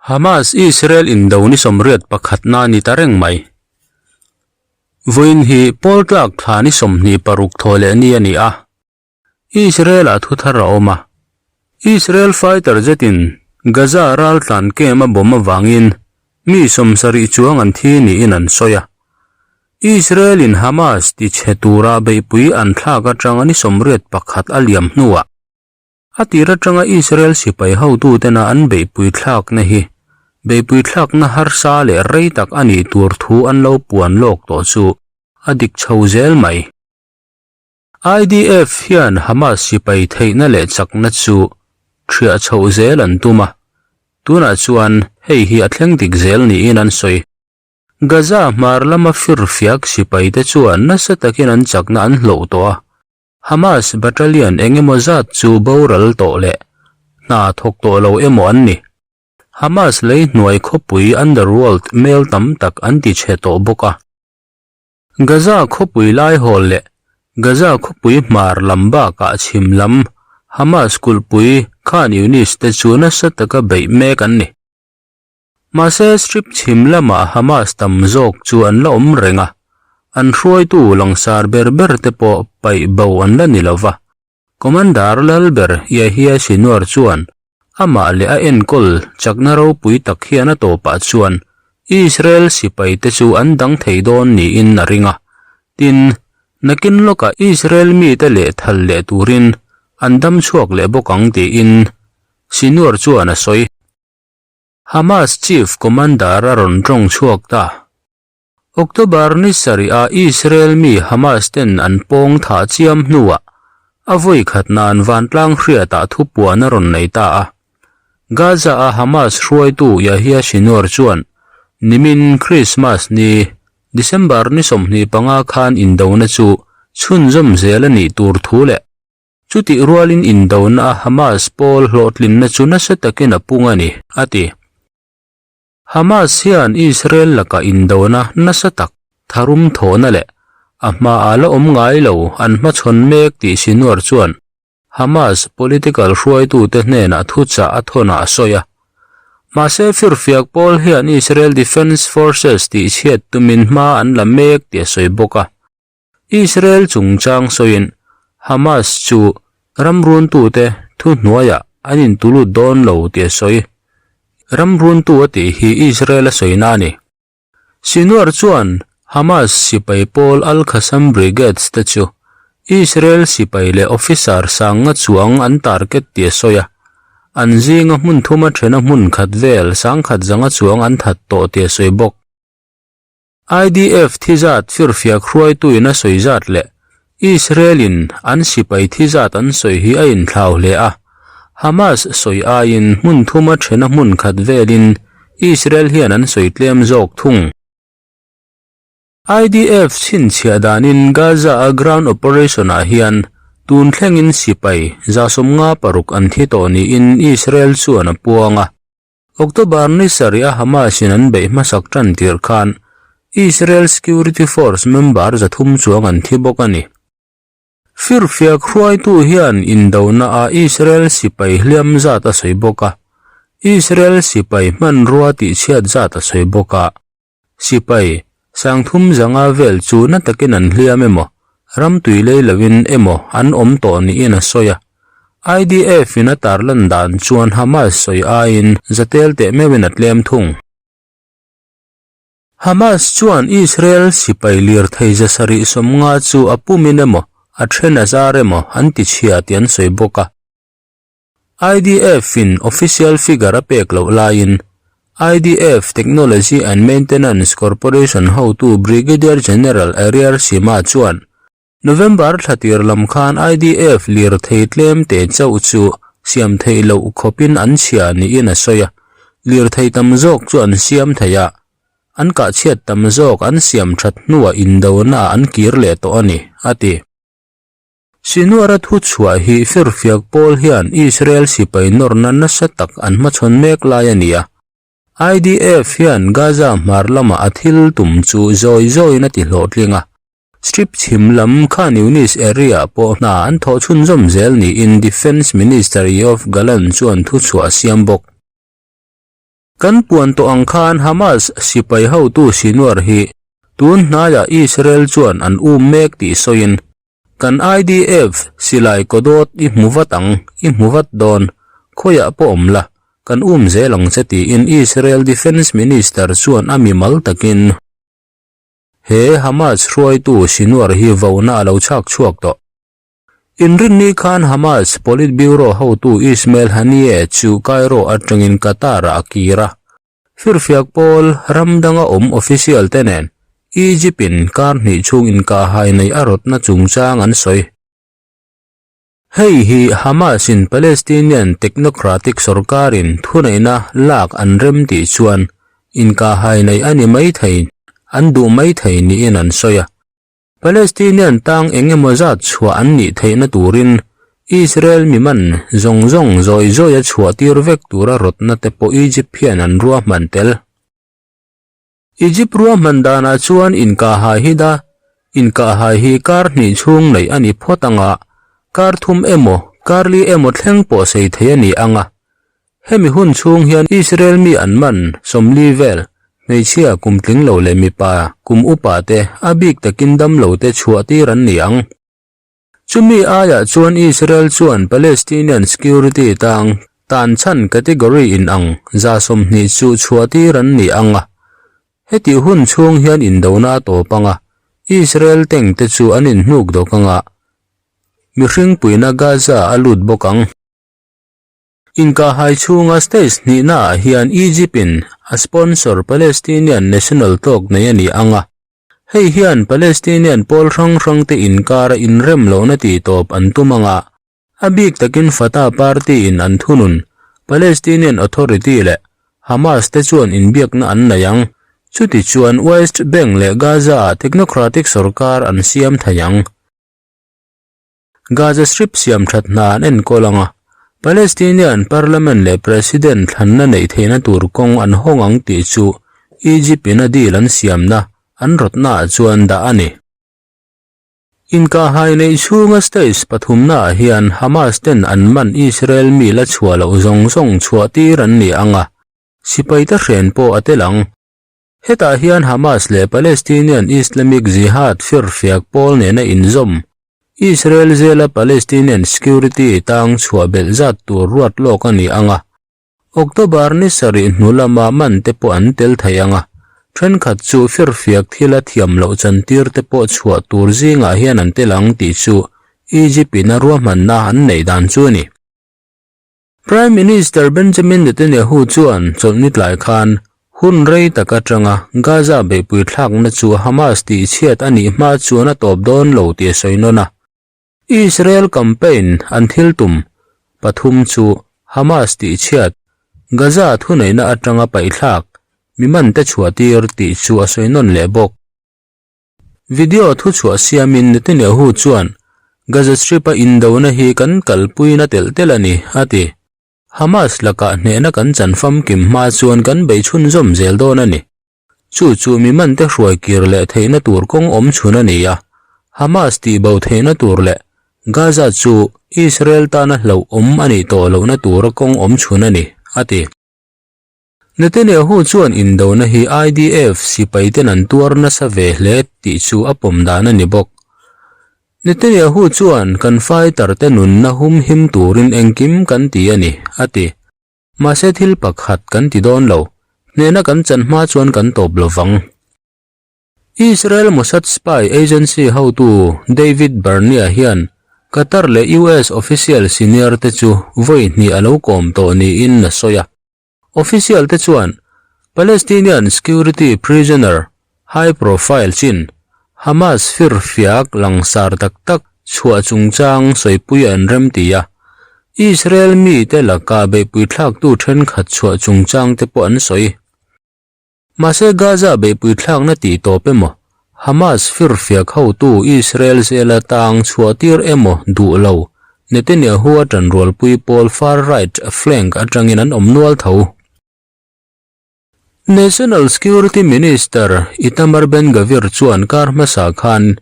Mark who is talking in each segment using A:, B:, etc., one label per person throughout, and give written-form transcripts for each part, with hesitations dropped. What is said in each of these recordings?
A: Hamas Israel indo ni 81 na ni ta reng mai. Vawiin hi pawl tlak thla ni 26 thaw leh ni a ni a. Israel ah thu thar a awm a. Israel fighter jet in Gaza raltlan camp a bomb avangin mi 70 chuang an thi niin an sawi a. Israel in Hamas ti chhe tura beihpui an thlak atanga ni 81 a liam hnuah A tir atanga Israel sipai hotutena an beihpui thlakna hi beihpui thlakna harsa leh rei tak a nih tur thu an lo puan lawk tawh chu a dik chho zel mai. IDF hian Hamas sipai theihna leh chakna chu thiah chhoh zel an tum a, tunah chuan hei hi a thleng dik zel niin an sawi. Gaza hmar lama firfiak sipaite chuan nasa takin an chakna an hloh tawh a, Hamas battalion eng emaw zat chu boral tawh leh hna thawk tawh lo emaw an ni. Hamas lei hnuai khawpui underworld mail tam tak an ti chhe tawh bawk a. Gaza khawpui laihawl leh Gaza khawpui hmar lam bakah chhim lam Hamas kulhpui Khan Younis te chu nasa taka beih mek an ni. Mahse Strip chhim lamah Hamas tam zawk chu an la awm reng a, an hruaitu langsar ber ber te pawh paih bo an la ni lo va. Commander Lalber Yahya Sinwar chuan amah leh a enkawl chakna ropui tak hian a tawpah chuan Israel sipai te chu an dang thei dawn niin a ring a, tin, nakin lawkah Israel mite lehthal leh turin an dam chhuak leh bawk ang tiin Sinwar chuan a sawi. Hamas chief commander a rawn tawng chhuak ta. October ni sarih a Israel mi Hamas ten an pawng thah chiam hnuah a vawi khat nan vantlang hriatah thupuan a rawn nei ta a. Gaza a Hamas hruaitu Yahya Sinwar chuan nimin Christmas ni December ni 25 khan indona chu chhunzawm zel a nih tur thu leh Chutih rualin indona a Hamas pawl hlawhtlinna chu nasa takin a pung a ni, a ti. Hamas hian Israel lakah indona nasa tak tharum thawhna leh a hmaah la awm ngai lo an hmachhawn mek tih Sinwar chuan Hamas political hruaitute hnenah thuchah a thawnah a sawi a. Mahse firfiak pawl hian Israel Defense Forces tihchhiat tumin hma an la mek tih a sawi bawk a. Israel chungchang sawiin Hamas chu ramruntute thu hnuaiah an intulut dawn lo tih a sawi. Ramruntu a tih hi Israel a sawina a ni. Sinwar chuan Hamas sipai pawl Al-Qassam Brigades te chu Israel sipai leh officer sanga chuang an target tih a sawi a, an zinga hmun thuma thena hmun khat vel sangkhat zanga chuang an that tawh tih a sawi bawk. IDF thi zat firfiak hruaituin a sawi zat leh Israel-in an sipai thi zat an sawi hi a inthlau hle a. Hamas sawi aiin hmun thuma thena hmun khat velin Israel hian an sawi tlem zawk thung. IDF chhinchhiah danin Gaza-a ground operation-ah hian tun thlengin sipai 56 an thi tawh niin Israel chuan a puang a. October ni sarih a Hamas in an beih hmasak tan tir khan Israel Security Force member 300 chuang an thi bawk a ni. Firfiak hruaitu hian indona a Israel sipai hliam zat a sawi bawk a, Israel sipai hmanrua tihchhiat zat a sawi bawk a. Sipai, 300 zanga vel chu na takin an hliam emaw, ram tui lei loin emaw an awm tawh niin a sawi a. IDF in a tarlan dan chuan Hamas sawi aiin zatel teh meuhin a tlem thung. Hamas chuan Israel sipai lirthei 750 chu a pumin emaw, a then a zar emaw an ti chhia tih an sawi bawk a. IDF in official figure a pek loh laiin IDF Technology and Maintenance Corporation hotu Brigadier General Ariel Sima chuan November thla tir lam khan IDF lirthei tlem te chauh chu siam theih loh khawpin an chhia niin a sawi a, lirthei tam zawk chu an siam thei a, an kahchhiat tam zawk an siam that hnuah indona ah an kir leh tawh a ni, a ti. Sinwar-a thu chhuah hi firfiak pawl hian Israel sipai nawrna nasa tak an hmachhawn mek lai a ni a. IDF hian Gaza hmar lamah a thil tum chu zawi zawiin a ti hlawhtling a. Strip chhim lam Khan Younis area pawh hna an thawh chhunzawm zel niin Defence Minister Yoav Gallant chuan thu chhuah a siam bawk. Kan puan tawh ang khan Hamas sipai hotu Sinwar hi tun hnaiah Israel chuan an um mek tih sawiin, Kan IDF silai kawdawt i hmu vat ang, i hmu vat dawn, khawiah pawh awm la, kan um zel ang che tiin Israel Defence Minister chuan a mimal takin he Hamas hruaitu Sinwar hi vona a lo chhak chhuak tawh. Inrinni khan Hamas Politburo hotu Ismail Haniyeh chu Cairo atangin Qatar-ah a kir a. Firfiak pawl ram danga awm official te nen Egypt-in kar hnih chhung inkahhai nei a rawtna chungchang an sawi. Hei hi Hamas-in Palestinian technocratic sorkarin thuneihna lak an rem tih chuan inkahhai nei a ni maithei an duh maithei niin an sawi a. Palestinian tang eng emaw zat chhuah an nih theihna turin Israel mi man zawng zawng zawi zawi a chhuah tir vek tura rawtna te pawh Egypt hian an ruahman tel. Egypt ruahman danah chuan inkahhai hi da inkahhai hi kar hnih chhung neih a ni phawt anga, kar thum emaw kar li emaw thleng pawh sei thei a ni ang a. Hemi hun chhung hian Israel mi an man 40 vel, hmeichhia kum tling lo leh mipa kum upa te a bik takin dam lo te chhuah tir an ni ang. Chumi aiah chuan Israel chuan Palestinian security tang tan chhan category in ang 20 chu chhuah tir an ni ang a. Hetih hun chhung hian indona a tawp ang a, Israel tank te chu an inhnuk dawk ang a, mihring puina Gaza a lut bawk ang. Inkahhai chhunga stage hnihnaah hian Egypt-in a sponsor Palestinian National Talk nei a ni ang a, hei hian Palestinian pawl hrang hrangte inkara inrem lohna tihtawp an tum ang a, a bik takin Fatah party-in an thunun Palestinian Authority leh Hamas te chuan inbiakna an nei ang. Chuti chuan West Bank leh Gaza-ah technocratic sorkar an siam thei ang. Gaza Strip siam that hna an enkawl ang a, Palestinian Parliament leh President thlanna neih theihna tur kawng an hawng ang tih chu Egypt in a deal an siamna an rawtnaah chuan dah a ni. Inkahhai neih chhunga stage pathumnaah hian Hamas ten an man Israel mi la chhuah loh zawng zawng chhuah tir an ni ang a, sipaite hren pawh a tel ang. Hetah hian Hamas leh Palestinian Islamic Jihad firfiak pawl nena inzawm, Israel zela Palestinian security tang chhuah belh zat tur ruat lawk a ni ang a, October ni sarih hnu lama man te pawh an tel thei ang a, thenkhat chu firfiak thila thiam loh chantir te pawh chhuah tur zingah hian an tel ang tih chu Egypt in a ruahmanna an neih dan chu a ni. Prime Minister Benjamin Netanyahu chuan chawlhni tlai khan hun rei tak atanga Gaza beihpui thlakna chu Hamas tihchhiat a nih hma chuan a tawp dawn lo tih a sawi nawn a. Israel campaign an thil tum pathum chu Hamas tihchhiat, Gaza thuneihna atanga paihthlak, mi mante chhuahtir tih chu a sawi nawn leh bawk. Video thuchhuah siamin Netanyahu chuan Gaza Strip-a indona hi kan kalpuina telh telh a ni, a ti. Hamas lakah hnehna kan chan famkim hma chuan kan bei chhunzawm zel dawn a ni. Chu chu mi mante hruai kir leh theihna tur kawng awm chhun a ni a, Hamas tihbo theihna tur leh Gaza chu Israel tana hlauhawm a nih tawh lohna tura kawng awm chhun a ni, a ti. Netanyahu chuan indona hi IDF sipaiten an tuar nasa ve hle tih chu a pawm dan a ni bawk. Netanyahu chuan kan fighter te nunna humhim turin engkim kan ti a ni, a ti. Mahse thil pakhat kan ti dawn lo, hnehna kan chan hma chuan kan tawp lo vang. Israel Mossad spy agency hotu David Barnea hian Qatar leh US official senior te chu vawi hnih a lo kawm tawh niin a sawi a. Official te chuan Palestinian security prisoner high profile chin Hamas firfiak langsar tak tak chhuah chungchang sawipui an remti a, Israel mite laka beihpui thlaktu thenkhat chhuah chungchang te pawh an sawi. Mahse Gaza beihpui thlakna tih tawp emaw, Hamas firfiak hotu Israel zela tang chhuahtir emaw duh lo Netanyahu a tanrualpui pawl far-right flank atangin an awm nual tho. National Security Minister Itamar Ben-Gvir chuan kar hmasa khan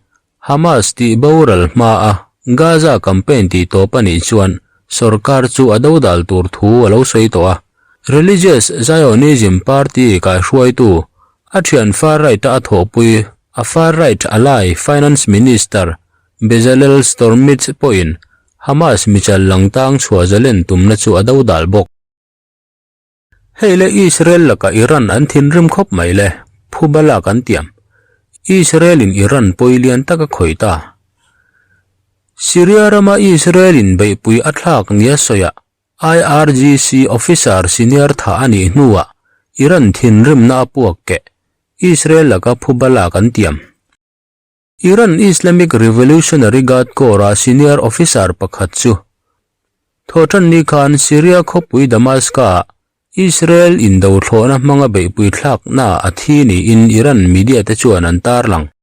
A: Hamas tih boral hmaa Gaza campaign tih tawp a nih chuan sorkar chu a dodal tur thu a lo sawi tawh a. Religious Zionism party kaihruaitu, a thian far-right-a a thawhpui, a far-right ally Finance Minister Bezalel Stormitz pawhin Hamas michal langtang chhuah zalen tumna chu a dodal bawk. Hei le Israel lakah Iran an thinrim khawp mai le, phuba lak an tiam. Israel-in Iran pawi lian tak a khawih ta. Syria rama Israel-in beihpui a thlak nia sawiah IRGC officer senior thah a nih hnuah Iran thinrimna a puak keh, Israel laka phuba lak an tiam. Iran Islamic Revolutionary Guard Corps-a senior officer pakhat chu Thawhtanni khan Syria khawpui Damascus-ah Israel indo thlawhna hmanga beihpui thlaknaah a thi niin Iran media te chuan an tarlang.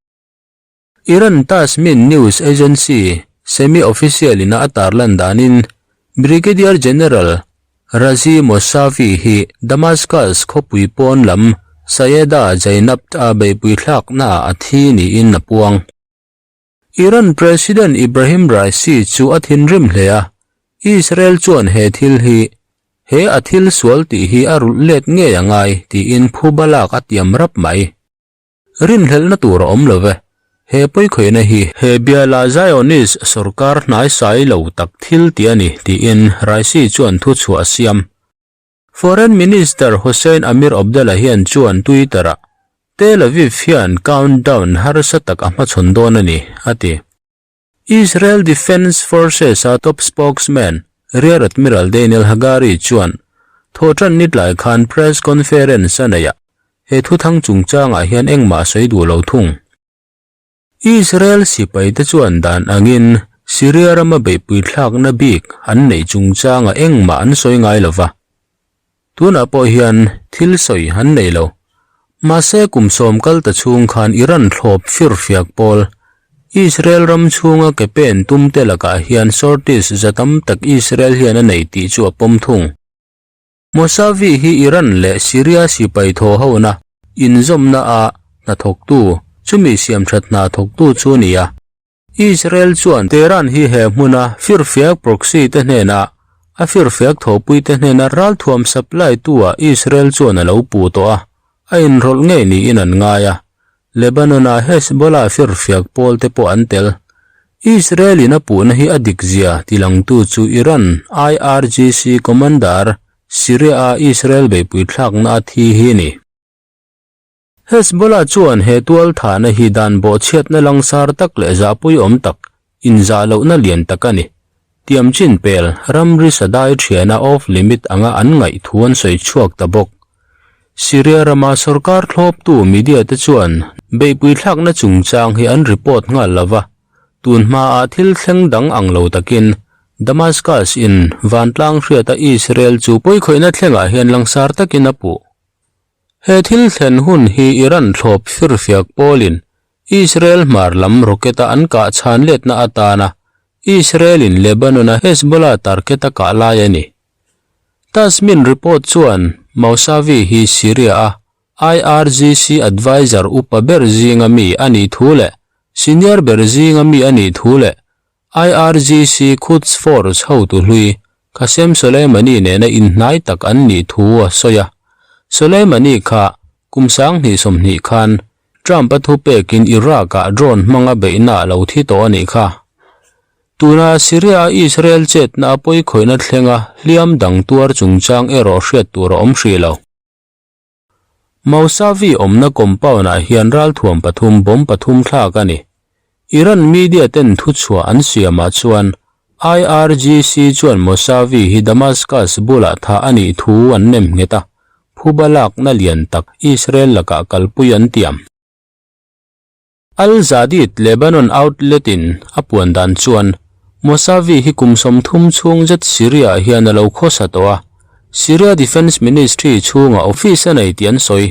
A: Iran Tasmin News Agency semi-official ina a tarlan danin Brigadier General Razi Mousavi hi Damascus khawpui pawn lam Sayeda Zainab-a beihpui thlaknaah a thi niin a puang. Iran President Ibrahim Raisi chu a thinrim hle a, Israel chuan he thil hi he a thil sual tih hi a rulh let ngei a ngai tiin phuba lak a tiam rap mai. Rinhlelhna tur a awm lo ve. He pawikhawihna hi he biala Zionist sorkar hnaisai lo tak thil ti a ni, tiin Raisi chuan thuchhuah a siam. Foreign Minister Hossein Amir Abdollahian chuan Twitter-ah, Tel Aviv hian countdown harsa tak a hmachhawn dawn a ni, a ti. Israel Defense Forces-a top spokesman Rear Admiral Daniel Hagari chuan thawhṭan ni tlai khan press conference a neih a, he thuthang chungchangah hian engmah a sawi duh lo thung. Israel sipaite chuan dan angin Syria rama beihpui thlakna bik an neih chungchangah engmah an sawi ngai lo va. Tunah pawh hian thil sawi an nei lo. Mahse kum sawm kal ta chhung khan Iran thlawp firfiak pawl Israel ram chhunga ke pen tum te lakah hian sorties za tam tak Israel hian a nei tih chu a pawm thung. Mousavi hi Iran leh Syria sipai thaw hona inzawmna a hnathawktu, chumi siamthat hna thawktu chu a ni a. Israel chuan Tehran hi he hmuna firfiak proxy te hnenah a firfiak thawhpui te hnena ralthuam supply tu ah Israel chuan a lo puh tawh a, a inrawlh ngei niin an ngai a. Lebanon-ah Hezbollah firfiak pawl te pawh an tel. Israel in a puhna hi a dik zia tilangtu chu Iran IRGC commander Syria-a Israel beihpui thlakna a thi hi a ni. Hezbollah chuan he tual thahna hi dan bawhchhiatna langsar tak leh zahpui awm tak, inzah lohna lian tak a ni. Tiam chin pel, ramri sadai thiana off limit anga an ngaih thu an sawi chhuak ta bawk. Syria rama sorkar thlawptu media te chuan beihpui thlakna chungchang hi an report nghal lo va, tun hmaah thil thleng dang ang lo takin Damascus in vantlang hriata Israel chu pawikhawihna thlengah hian langsar takin a puh. He thil thlen hun hi Iran thlawp firfiak pawlin Israel hmar lam rocket-a an kah chhan letna atana Israel-in Lebanon-a Hezbollah target a kah lai a ni. Tasmin report chuan Mousavi hi Syria-a IRGC adviser upa ber zinga mi a nih thu leh senior ber zinga mi a nih thu leh IRGC Quds Force hotu hlui Qasem Soleimani nena inhnai tak an nih thu a sawi a. Soleimani kha kum 2020 khan Trump-a thupekin Iraq-ah drone hmanga beihna a lo thi tawh a nih kha. Tuna Syria-a Israel chetna a pawikhawihna thlenga hliam dang tuar chungchang erawh hriat tur a awm hrih lo. Mousavi awmna compound-ah hian ralthuam pathum bomb pathum thlak a ni. Iran media ten thuchhuah an siamah chuan IRGC chuan Mousavi hi Damascus bulah thah a nih thu an nem nghet a, phuba lakna lian tak Israel lakah kalpui an tiam. Al Jadid Lebanon outlet-in a puan dan chuan Mousavi hi kum 30 chhung zet Syria-ah hian a lo khawsa tawh a, Syria Defence Ministry chhungah office a nei tih an sawi.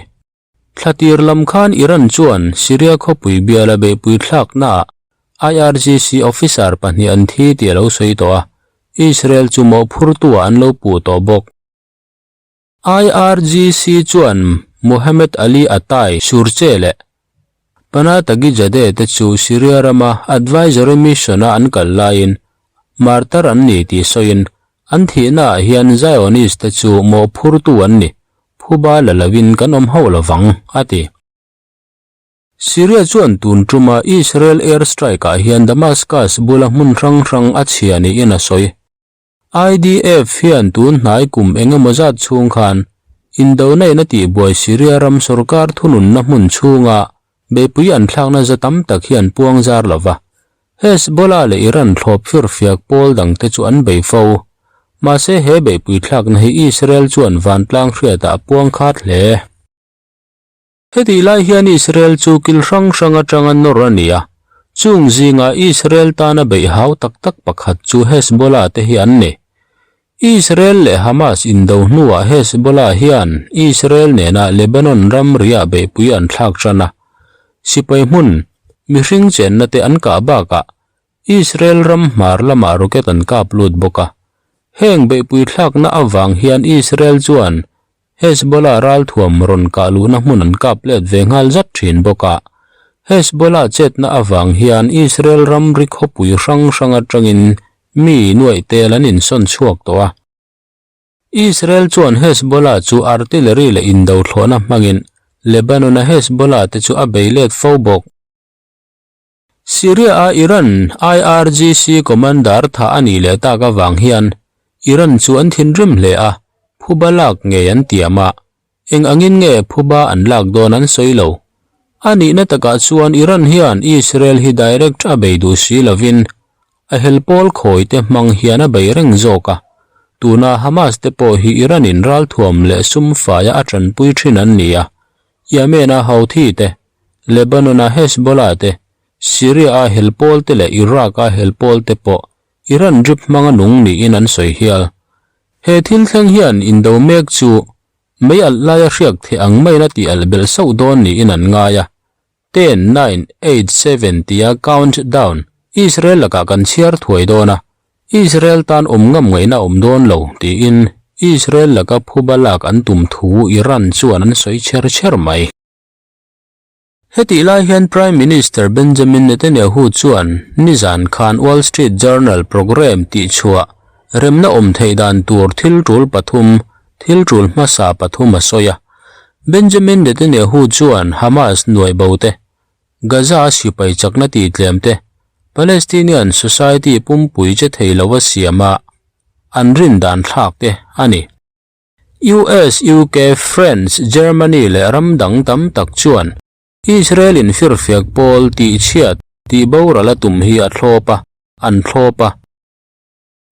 A: Thla tir lam khan Iran chuan Syria khawpui biala beihpui thlaknaah IRGC officer pahnih an thi tih a lo sawi tawh a, Israel chu mawhphurtu-ah an lo puh tawh bawk. IRGC chuan Mohammed Ali Atai Surche leh Panah Taghizadeh te chu Syria rama advisory mission-a an kal laiin martar an ni tih sawiin. An thihnaah hian Zionist te chu mawhphurtu an ni, phuba la loin kan awm hauh lovang, a ti. Syria chuan tun tuma Israel air strike-ah hian Damascus bula hmun hrang hrang a chhia niin a sawi. IDF hian tun hnai kum eng emaw zat chhung khan indona in a tihbuai Syria ram sorkar thununna hmun chhunga beihpui an thlakna za tam tak hi an puang zar lo va. Hezbollah leh Iran thlawp firfiak pawl dangte chu an bei fo. Mahse he beihpui thlakna hi Israel chuan vantlang hriatah a puang khat hle. Hetih lai hian Israel chu kil hrang hrang atanga nawr a ni a, chung zinga Israel tana beih hau tak tak pakhat chu Hezbollah te hi an ni. Israel leh Hamas indo hnuah Hezbollah hian Israel nena Lebanon ramriah beihpui an thlak tan a, sipai hmun, mihring chenna te an kah bakah Israel ram hmar lamah rocket an kap lut bawk a. Heng beihpui thlakna avang hian Israel chuan Hezbollah ralthuam rawn kah luhna hmun an kap let ve nghal zat thin bawk a. Hezbollah chetna avang hian Israel ramri khawpui hrang hrang atangin mi nuaih tel an insawn chhuak tawh a. Israel chuan Hezbollah chu artillery leh indo thlawhna hmangin Lebanon-a Hezbollah te chu a bei let fo bawk. Syria-a Iran IRGC commander thah a nih leh tak avang hian Iran chu an thinrim hle a, phuba lak ngei an tiam a, eng angin nge phuba an lak dawn an sawi lo. A nihna takah chuan Iran hian Israel hi direct a bei duh si lovin a hel pawl khawi te hmang hian a bei reng zawk a, tuna Hamas te pawh hi Iran-in ralthuam leh sum faia a tanpui thin an ni a, Yemen-a Houthi te, Lebanon-a Hezbollah te, Syria-a hel pawl te leh Iraq-a hel pawl te pawh Iran drip hmanga nung niin an sawi hial. He thil thleng hian indo mek chu mei alh laia hriak theih ang maiin a tih alh belh sauh dawn niin an ngai a. Ten, nine, eight, seven tia count down Israel lakah kan chhiar thuai dawn a, Israel tan awm ngam ngaihna a awm dawn lo tiin Israel laka phuba lak an tum thu Iran chuan an sawi chher chher mai. Hetih lai hian Prime Minister Benjamin Netanyahu chuan nizan khan Wall Street Journal programme tihchhuah remna awm theih dan tur thil tul pathum, thil tul hmasa pathum a sawi a. Benjamin Netanyahu chuan Hamas nuai bo te, Gaza-a sipai chakna tihtlem te, Palestinian society pumpui che thei lova siama an rin dan thlak te a ni. US, UK, France, Germany leh ram dang tam tak chuan Israel in firfiak pawl tihchhiat tih boral a tum hi a thlawp a, an thlawp a.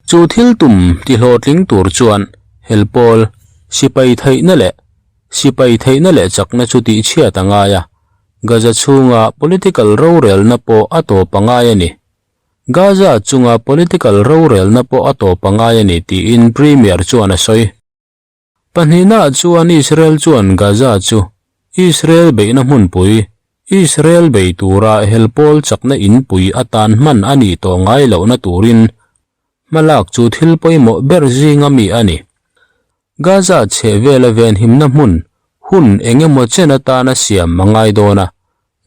A: Chu thil tum tihlawhtling tur chuan hel pawl, sipai theihna leh sipai theihna leh chakna chu tihchhiat a ngai a, Gaza chhunga political rorelna pawh a tawp a ngai a ni. Gaza chunga political rorelna pawh a tawp a ngai a ni tiin Premier chuan a sawi. Pahnihnaah chuan Israel chuan Gaza chu Israel beihna hmunpui, Israel bei tura hel pawl chakna inpui atan hman a nih tawh ngai lohna turin hmalak chu thil pawimawh ber zinga mi a ni. Gaza chhehvela venhimna hmun hun eng emaw chen atana siam a ngai dawn a,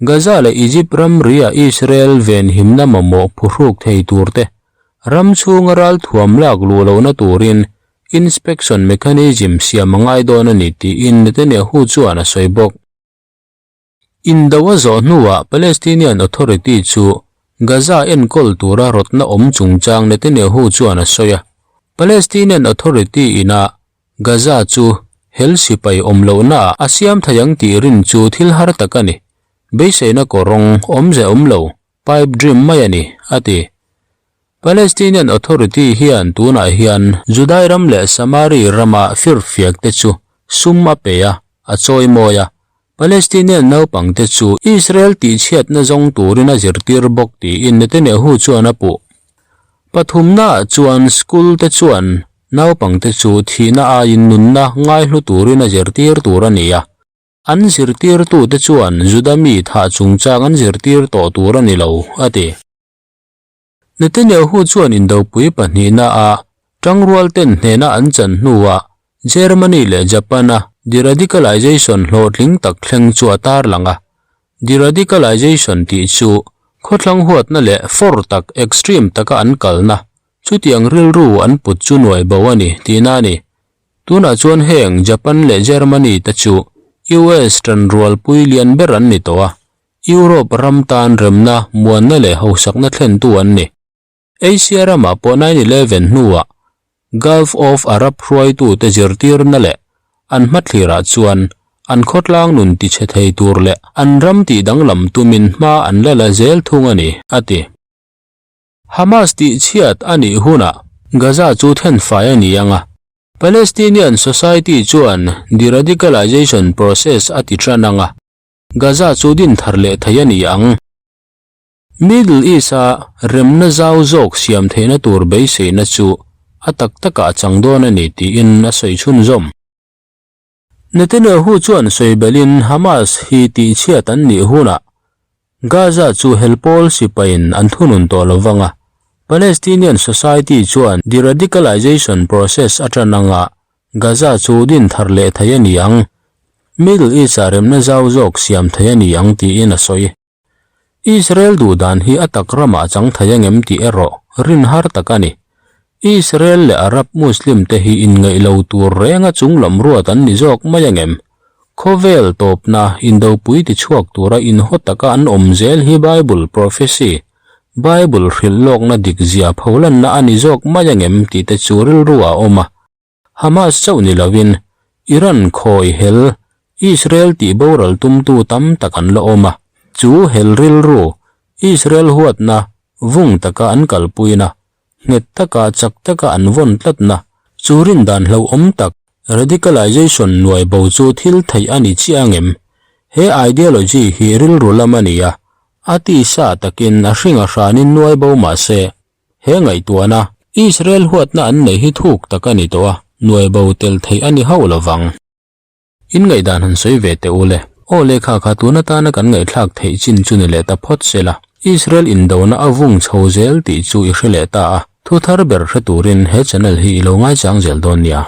A: Gaza leh Egypt ramria Israel venhimna mamawh phuhruk thei tur te, ram chhunga ralthuam lak luh lohna turin inspection mechanism siam a ngai dawn a ni tiin Netanyahu chuan a sawi bawk. Indo a zawh hnuah Palestinian Authority chu Gaza enkawl tura rawtna awm chungchang Netanyahu chuan a sawi a. Palestinian Authority ina Gaza chu hel sipai awm lohnaah a siam thei ang tih rin chu thil har tak a ni. Beiseina kawrawng awmze awm lo, pipe dream mai a ni, a ti. Palestinian Authority hian tunah hian Judai ram leh Samari rama firfiak te chu sum a pe a, a chawimawi a. Palestinian naupang te chu Israel tihchhiatna zawng turin a zirtir bawk tiin Netanyahu chuan a puh. Pathumnaah chuan school te chuan naupang te chu thihna aiin nunna ngaihlu turin a zirtir tur a ni a. An zirtirtute chuan Juda mi thah chungchang an zirtir tawh tur a ni lo, a ti. Netanyahu chuan indopui pahnihna a tangrual ten hnena an chan hnuah Germany leh Japan-a deradicalization hlawhtling tak thleng chu a tarlang a. Deradicalization tih chu khawthlang huatna leh for tak, extreme, taka an kalna. Chutiang rilru an put chu nuai bo a ni tihna a ni. Tunah chuan heng Japan leh Germany te chu US tanrualpui lian ber an ni tawh a, Europe ram tan remna, muanna leh hausakna thlentu an ni. Asia ramah pawh 9/11 hnuah Gulf of Arab hruaitute zirtirna leh an hmathlirah chuan an khawtlang nun tichhe thei tur leh an ram tihdanglam tumin hma an la la zel thung a ni, a ti. Hamas tihchhiat a nih hunah Gaza chu thenfai a ni ang a, Palestinian society chuan deradicalization process a ti tan ang a, Gaza chu din thar leh thei a ni ang. Middle East-a remna zau zawk siam theihna tur beiseina chu a tak takah a chang dawn a ni tiin a sawi chhunzawm. Netanyahu chuan sawi belhin Hamas hi tihchhiat an nih hunah Gaza chu helpawl sipaiin an thunun tawh lo vang a, Palestinian society chuan deradicalization process a tan anga Gaza chu din thar leh thei a ni ang, Middle East-ah remna zau zawk siam thei a ni ang tiin a sawi. Israel duh dan hi a tak ramah a chang thei angem tih erawh rin har tak a ni. Israel leh Arab Muslim te hi inngeih lo tur renga chunglam ruat an ni zawk mai angem? Khawvel tawpna indopui tichhuak tura inhaw taka an awm zel hi Bible prophecy, Bible hrilh lawkna dik zia pholanna a ni zawk mai angem tih te chu rilru ah a awm a. Hamas chauh ni lovin Iran khawi hel Israel tih boral tumtu tam tak an la awm a, chu hel rilru Israel huatna vung taka an kalpuina, nghet taka chak taka an vawn tlatna, chu rindan hlauhawm tak radicalization nuai bo chu thil theih a ni chiah angem? He ideology hi rilru lam a ni a, a tisa takin a hring a hranin nuai bo mah se, He ngaihtuahna, Israel huatna an nei hi thuk tak a ni tawh a, nuai bo tel theih a ni hauh lo vang. In ngaihdan han sawi ve teh u le. Aw lehkha kha tun atana kan ngaihthlak theih chin chu ni leh ta phawt se la, Israel indona a vung chho zel tih chu i hre leh ta a, thu thar ber hre turin he channel hi i lo ngaichang zel dawn nia.